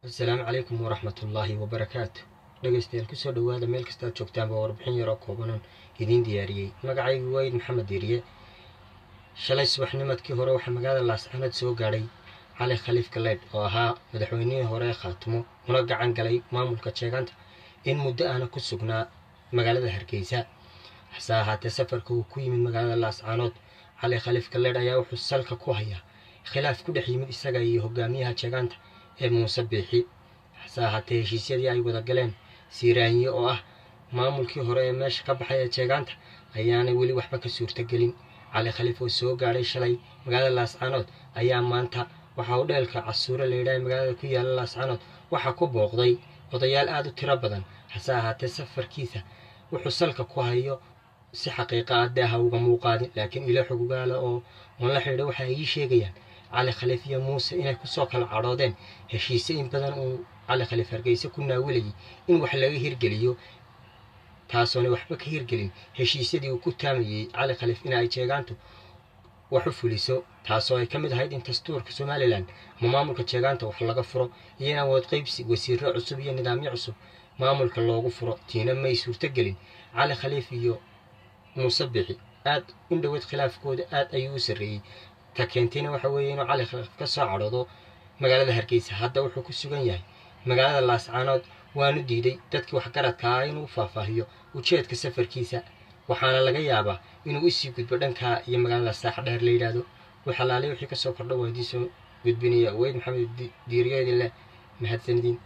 Asalaamu calaykum waraxmatullaahi wabarakaatu. Dhegeystayaal, kusoo dhawaada meel kasta aad joogtaanba warbixin yaroo koobanan idiin diyaariyey. Magacaygu Wayd Maxamed Diiriye. Shalay subaxnimadkii hore waxaa magaalada Laascanood soo gaadhay Cali Khaliif Galeydh oo ahaa madaxweynihii hore ee Khaatumo, una gacan galay maamulka Jeegaanta, in muddo ahna ku sugnaa magaalada Hargeysa. Hase ahaatee, safarka uu ku yimid magaalada Laascanood Cali Khaliif Galeydh ayaa wuxuu salka ku hayaa khilaaf ku dhex yimid isaga iyo hogaamiyaha Jeegaanta ee Muuse Biixi. Hase ahaatee, heshiisyadii ay wada galeen Siiraanyo oo ah maamulkii hore ee meesha ka baxay ee Jeegaanta ayaanay weli waxba ka suurtagelin. Cali Khaliif oo soo gaadhay shalay magaalada Laascanood ayaa maanta waxaa hodheelka Casuure la yidhaha magaalada ku yaala Laascanood waxaa ku booqday odayaal aada u tiro badan. Hase ahaatee, safarkiisa wuxuu salka ku hayo si xaqiiqa ah daaha uga muuqaadin, laakiin ilo xogugaala oo oon la xidhiidho waxa ay ii sheegayaan Cali Khaliif iyo Muuse inay kusoo kala cadhoodeen heshiise in badan uu Cali Khaliif Hargeysa ku naawilayay in wax laga hirgeliyo, taasoona waxba ka hirgelin heshiisyadii uu ku taamayey Cali Khaliif in ay Jeegaantu wax u fuliso, taasoo ay ka mid ahayd in dastuurka Somalilan ama maamulka Jeegaanta wax laga furo iyo in awood qaybsi, wasiiro cusub iyo nidaamyo cusub maamulka loogu furo. Tiina may suurtogelin. Cali Khaliif iyo Muuse Bixi aad in dhoweed khilaafkooda aad ayuu u sarreeyey. Ta keentayna waxa weeye inuu Cali Khaliif ka soo cadhoodo magaalada Hargeysa. Hadda wuxuu ku sugan yahay magaalada Laascaanood, waanu diiday dadkii waxgaradka ah inuu faahfaahiyo ujeedka safarkiisa, waxaana laga yaabaa inuu usii gudbo dhankaa iyo magaalada Saax Dheer la yidhaahdo. Waxalaalay wixii kasoo kordha waa idiin soo gudbinaya. Weyd Maxamed Diiriyo idin leh, mahadsanidin.